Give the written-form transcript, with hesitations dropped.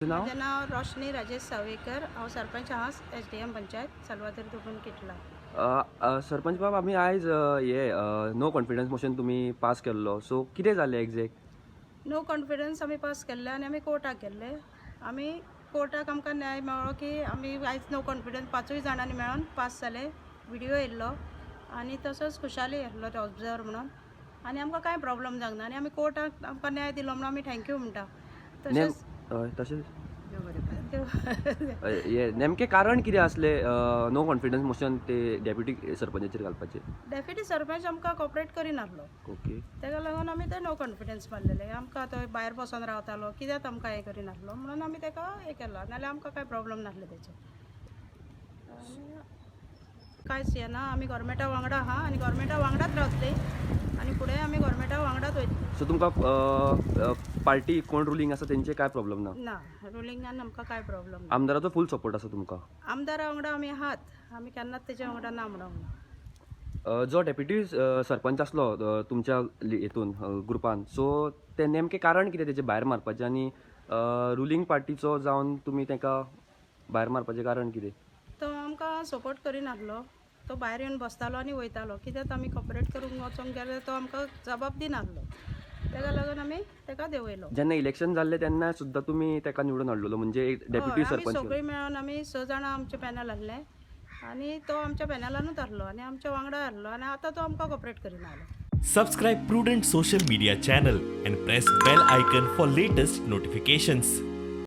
नांव? म्हजें नांव रोशनी राजेश सावयकर. हांव सरपंच आहा, एसडीएम पंचायत, साल्वादोर दुगून किटला. अ, अ, सरपंच बाब, आमी आयज हे नो कॉन्फिडन्स मोशन तुमी पास केल्लो, सो कितें जालें एग्जॅक्ट? नो कॉन्फिडन्स आमी पास केल्ले आनी आमी कोर्टाक गेल्ले. आमी कोर्टाक आमकां न्याय मेळ्ळो की आमी आयज नो कॉन्फिडन्स पांचूय जाणांनी मेळोन पास जाले. विडियो येयल्लो आनी तसोच खुशाली येयल्लो तो ऑब्जर्वर म्हणून आनी आमकां कांय प्रॉब्लम जावंक ना आनी आमी कोर्टाक आमकां न्याय दिलो म्हणून आमी thank you म्हणटा. नेम तशेंच हय, तशेंच देव हे नेमकें कारण कितें आसलें नो कॉन्फिडन्स मोशन ते डेप्युटी सरपंचाचेर घालपाचें? डेप्युटी सरपंच आमकां कॉपरेट करिनासलो. ओके. तेका लागून आमी ते नो कॉन्फिडन्स मारलेले. आमकां तो भायर बसोन रावतालो, कित्याक आमकां हें करिनासलो म्हणून आमी तेका हें केलां, नाल्यार आमकां कांय प्रॉब्लम नासलें तेचेर. आनी कांयच हें ना, आमी गोवोरमेंटा वांगडा आहा आनी गोवोरमेंटा वांगडाच रावतली आनी फुडें आमी गोवोरमेंटा वांगडाच वयतली. सो तुमकां पार्टी कोण रुलींग आसा तेंचे काय प्रॉब्लम ना? ना, रुलिंगान आमकां कांय प्रॉब्लम ना. आमदाराचो फूल सपोर्ट आसा तुमकां? आमदारा वांगडा आमी आहात, आमी केन्नाच तेच्या वांगडा ना म्हणूंक ना. जो डेप्युटी सरपंच आसलो तुमच्या हेतून ग्रुपान, सो ते नेमकें कारण कितें तेजें भायर मारपाचें आनी रुलींग पार्टीचो जावन तुमी ताका भायर मारपाचें कारण कितें? तो आमकां सपोर्ट करिनासलो. तो भायर येवन बसतालो आनी वयतालो. कित्याक आमी कॉपरेट करूंक वचोंक गेल्यार तो आमकां जबाब दिनासलो. तेका लागून आमी तेका देंवयलो. जेन्ना इलेक्शन जाल्लें तेन्ना सुद्दां तुमी ताका निवडून हाडलेलो, म्हणजे एक डेप्युटी हय, आमी सरपंच? सगळीं मेळोन आमी स जाणां आमचें पॅनल आसलें आनी तो आमच्या पॅनलानूच आसलो आनी आमच्या वांगडा आसलो आनी आतां तो आमकां कॉपरेट करिना जालो. Subscribe Prudent Social Media channel and press bell icon for latest notifications.